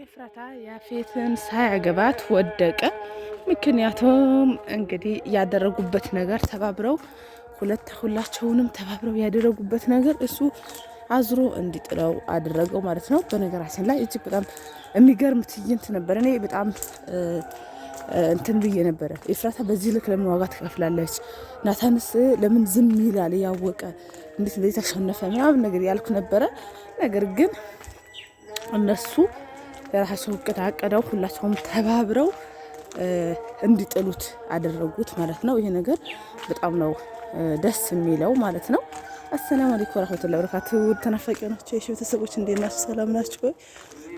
ኤፍራታ ያፌትን ሳያገባት ወደቀ። ምክንያቱም እንግዲህ ያደረጉበት ነገር ተባብረው ሁለት ሁላቸውንም ተባብረው ያደረጉበት ነገር እሱ አዝሮ እንዲጥለው አደረገው ማለት ነው። በነገራችን ላይ እጅግ በጣም የሚገርም ትዕይንት ነበር። እኔ በጣም እንትን ብዬ ነበረ። ኤፍራታ በዚህ ልክ ለምን ዋጋ ትከፍላለች? ናታንስ ለምን ዝም ይላል? እያወቀ እንዴት እንደዚህ ተሸነፈ ምናምን ነገር ያልኩ ነበረ። ነገር ግን እነሱ የራሳቸው እቅድ አቅደው ሁላቸውም ተባብረው እንዲጥሉት አደረጉት ማለት ነው። ይሄ ነገር በጣም ነው ደስ የሚለው ማለት ነው። አሰላሙ አለይኩም ወራህመቱላሂ ወበረካቱ። ውድ ተናፋቂ ናቸው የሺ ቤተሰቦች እንዴት ናችሁ? ሰላም ናችሁ ወይ?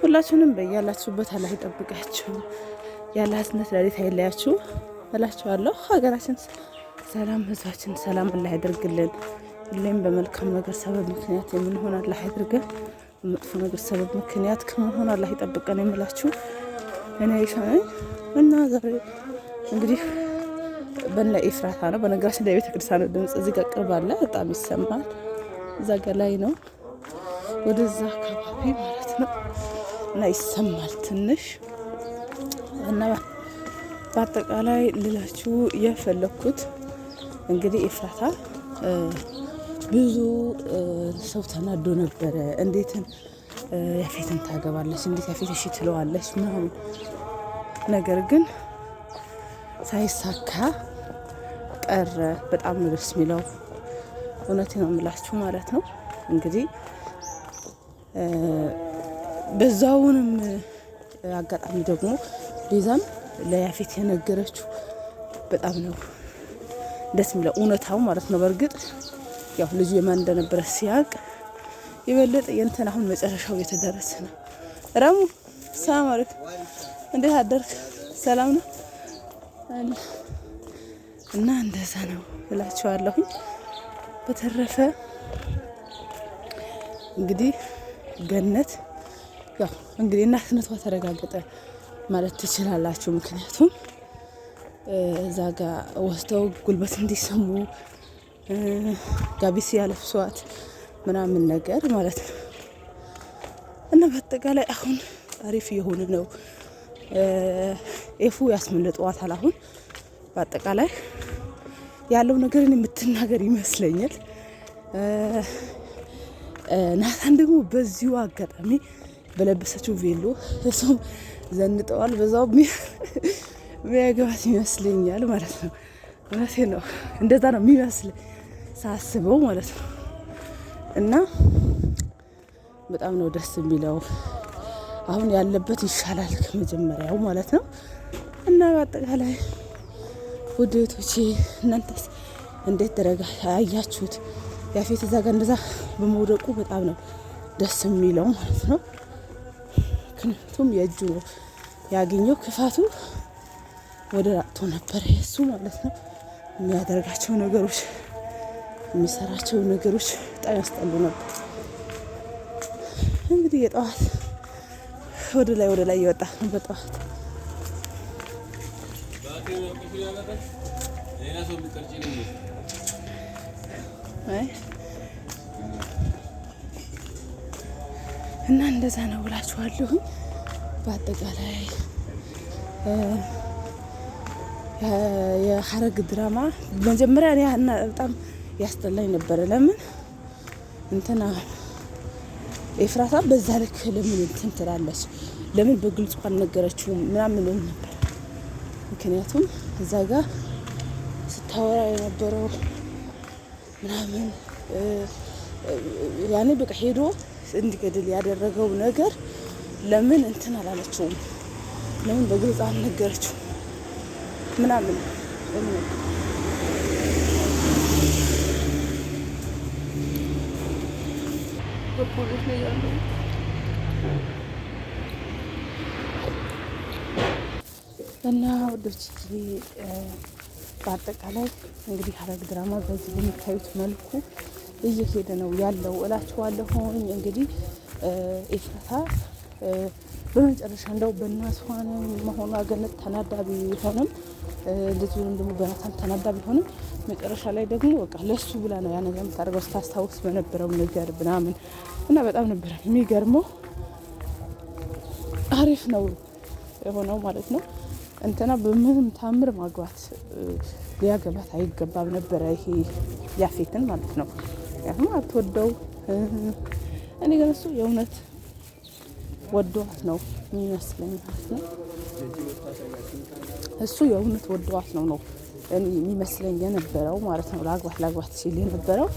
ሁላችሁንም በያላችሁበት አላህ ይጠብቃችሁ፣ ያላህ እዝነት ለሌት አይለያችሁ እላችኋለሁ። ሀገራችን ሰላም፣ ህዝባችን ሰላም አላህ ያደርግልን። ሁሌም በመልካም ነገር ሰበብ ምክንያት የምንሆን አላህ ያድርገን። በመጥፎ ነገር ሰበብ ምክንያት ከመሆን አላህ ይጠብቀን የምላችሁ እኔ አይሻ ነኝ እና ዛሬ እንግዲህ በነ ኤፍራታ ነው። በነገራችን ላይ ቤተ ክርስቲያኑ ድምጽ እዚህ ጋር ቅርብ አለ፣ በጣም ይሰማል። እዛ ጋ ላይ ነው ወደዛ አካባቢ ማለት ነው እና ይሰማል ትንሽ እና በአጠቃላይ ልላችሁ የፈለኩት እንግዲህ ኤፍራታ ብዙ ሰው ተናዶ ነበረ። እንዴትን ያፌትን ታገባለች? እንዴት ያፌት እሺ ትለዋለች? ምናምን ነገር ግን ሳይሳካ ቀረ። በጣም ነው ደስ የሚለው። እውነቴ ነው የምላችሁ ማለት ነው። እንግዲህ በዛውንም አጋጣሚ ደግሞ ቤዛም ለያፌት የነገረችው በጣም ነው ደስ የሚለው እውነታው ማለት ነው። በእርግጥ ያው ልጁ የማን እንደነበረ ሲያውቅ የበለጠ የእንትን አሁን መጨረሻው እየተደረሰ ነው። ረሙ ሰላም አለይኩም፣ እንዴት አደርክ? ሰላም ነው እና እንደዛ ነው እላችኋለሁኝ። በተረፈ እንግዲህ ገነት ያው እንግዲህ እናትነቷ ተረጋገጠ ማለት ትችላላችሁ። ምክንያቱም እዛ ጋ ወስደው ጉልበት እንዲሰሙ ጋቢ ሲያለብሷት ምናምን ነገር ማለት ነው። እና በአጠቃላይ አሁን አሪፍ እየሆነ ነው። ኤፉ ያስመልጠዋታል። አሁን በአጠቃላይ ያለው ነገርን የምትናገር ይመስለኛል። ናታን ደግሞ በዚሁ አጋጣሚ በለበሰችው ቬሎ እሱም ዘንጠዋል። በዛው የሚያገባት ይመስለኛል ማለት ነው። እውነቴን ነው። እንደዛ ነው የሚመስል ሳስበው ማለት ነው። እና በጣም ነው ደስ የሚለው። አሁን ያለበት ይሻላል ከመጀመሪያው ማለት ነው። እና በአጠቃላይ ውድ እህቶቼ እናንተስ እንዴት ደረጋ አያችሁት? ያፌት እዛ ጋር እንደዛ በመውደቁ በጣም ነው ደስ የሚለው ማለት ነው። ምክንያቱም የእጁ ነው ያገኘው። ክፋቱ ወደ ራቅቶ ነበረ የእሱ ማለት ነው። የሚያደርጋቸው ነገሮች የሚሰራቸው ነገሮች በጣም ያስጠሉ ነበር። እንግዲህ የጠዋት ወደ ላይ ወደ ላይ እየወጣ ነው በጠዋት እና እንደዛ ነው ብላችኋለሁኝ። በአጠቃላይ የሀረግ ድራማ መጀመሪያ እኔ በጣም ያስጠላኝ ነበረ። ለምን እንትና ኤፍራታ በዛ ልክ ለምን እንትን ትላለች? ለምን በግልጹ አልነገረችውም? ምናምን ነበር። ምክንያቱም እዛ ጋር ስታወራ የነበረው ምናምን ያኔ በቃ ሄዶ እንዲገድል ያደረገው ነገር ለምን እንትን አላለችውም? ለምን በግልጽ አልነገረችውም? ምናምን እና ወዶች በአጠቃላይ እንግዲህ ሐረግ ድራማ በዚህ በምታዩት መልኩ እየሄደ ነው ያለው እላችኋለሁኝ። እንግዲህ ኤፍራታ በመጨረሻ እንደው በእናቷን መሆኗ ገነት ተናዳ ቢሆንም እንደዚሁም ደግሞ በናታን ተናዳ ቢሆንም መጨረሻ ላይ ደግሞ በቃ ለሱ ብላ ነው ያ ነገር የምታደርገው ስታስታውስ በነበረው ነገር ምናምን እና በጣም ነበር የሚገርመው። አሪፍ ነው የሆነው ማለት ነው። እንትና በምንም ታምር ማግባት ሊያገባት አይገባም ነበረ፣ ይሄ ያፌትን ማለት ነው። ያሁን አትወደው። እኔ ግን እሱ የእውነት ወደዋት ነው የሚመስለኝ ማለት ነው። እሱ የእውነት ወደዋት ነው የሚመስለኝ የነበረው ማለት ነው። ላግባት ላግባት ሲል የነበረው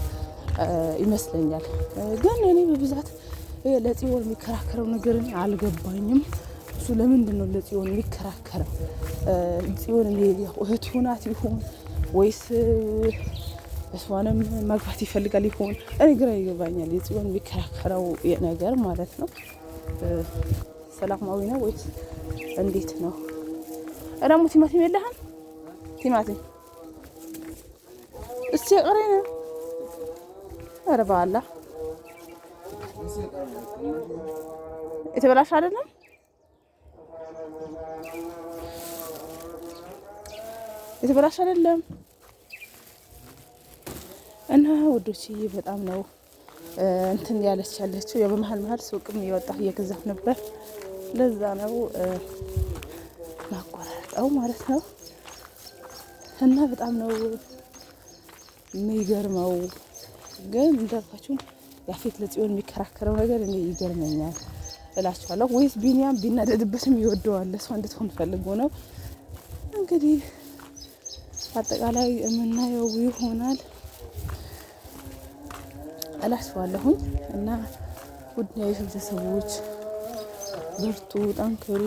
ይመስለኛል። ግን እኔ በብዛት ለጽዮን የሚከራከረው ነገር እኔ አልገባኝም። እሱ ለምንድን ነው ለጽዮን የሚከራከረው? ጽዮን እህቱ ናት ይሆን ወይስ እሷንም ማግባት ይፈልጋል ይሆን? እኔ ግራ ይገባኛል። የጽዮን የሚከራከረው ነገር ማለት ነው። ሰላማዊ ነው ወይስ እንዴት ነው? ደግሞ ቲማቲም የለህም? ቲማቲም እስቲ ቀሬ ነው። ኧረ በአላህ የተበላሸ አይደለም። የተበላሸ አይደለም። እና ውዶችዬ በጣም ነው እንትን ያለች ያለችው። ያው በመሀል መሀል ሱቅም እየወጣሁ እየገዛሁ ነበር። ለዛ ነው ማቆራረጠው ማለት ነው። እና በጣም ነው የሚገርመው። ግን እንዳልኳችሁ ያፌት ለጽዮን የሚከራከረው ነገር እኔ ይገርመኛል እላችኋለሁ። ወይስ ቢኒያም ቢናደድበትም ይወደዋል? እሷ እንድትሆን ፈልጎ ነው። እንግዲህ አጠቃላይ የምናየው ይሆናል እላችኋለሁኝ። እና ውድ የቤተሰቦች በርቱ፣ ጠንክሩ፣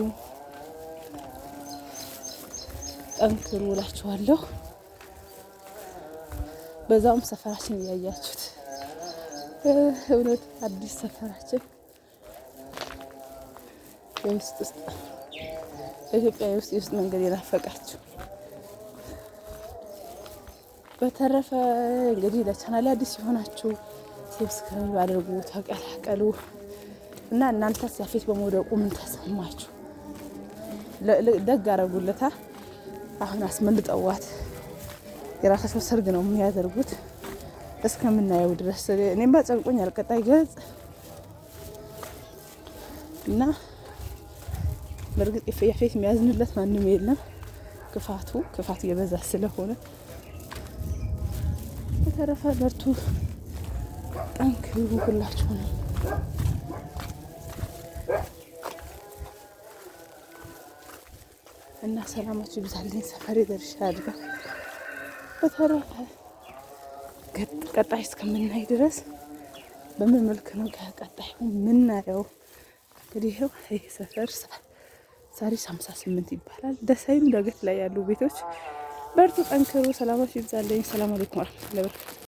ጠንክሩ እላችኋለሁ። በዛውም ሰፈራችን እያያችሁት እውነት አዲስ ሰፈራችን የውስጥ ውስጥ ኢትዮጵያ የውስጥ የውስጥ መንገድ የናፈቃችሁ። በተረፈ እንግዲህ ለቻናል አዲስ የሆናችሁ subscribe አድርጉ፣ ተቀላቀሉ እና እናንተስ ያፌት በመውደቁ ምን ተሰማችሁ? ደግ አረጉለታ። አሁን አስመልጠዋት የራሳቸው ሰርግ ነው የሚያደርጉት እስከምናየው ድረስ እኔማ ጨንቆኛል። ቀጣይ ገጽ እና በእርግጥ ያፌት የሚያዝንለት ማንም የለም። ክፋቱ ክፋቱ የበዛ ስለሆነ በተረፈ በርቱ፣ ጠንክሩ ሁላችሁ ነው። እና ሰላማችሁ ይብዛልኝ። ሰፈሬ ደርሻለሁ። በተረፈ ቀጣይ እስከምናይ ድረስ በምን መልክ ነው ቀጣይ የምናየው? እንግዲህ ይኸው ይህ ሰፈር ሳሪስ 58 ይባላል። ደስ አይልም? ዳገት ላይ ያሉ ቤቶች። በርቱ፣ ጠንክሩ። ሰላማችሁ ይብዛልኝ። ሰላም አለይኩም ወረህመቱላሂ ወበረካቱ።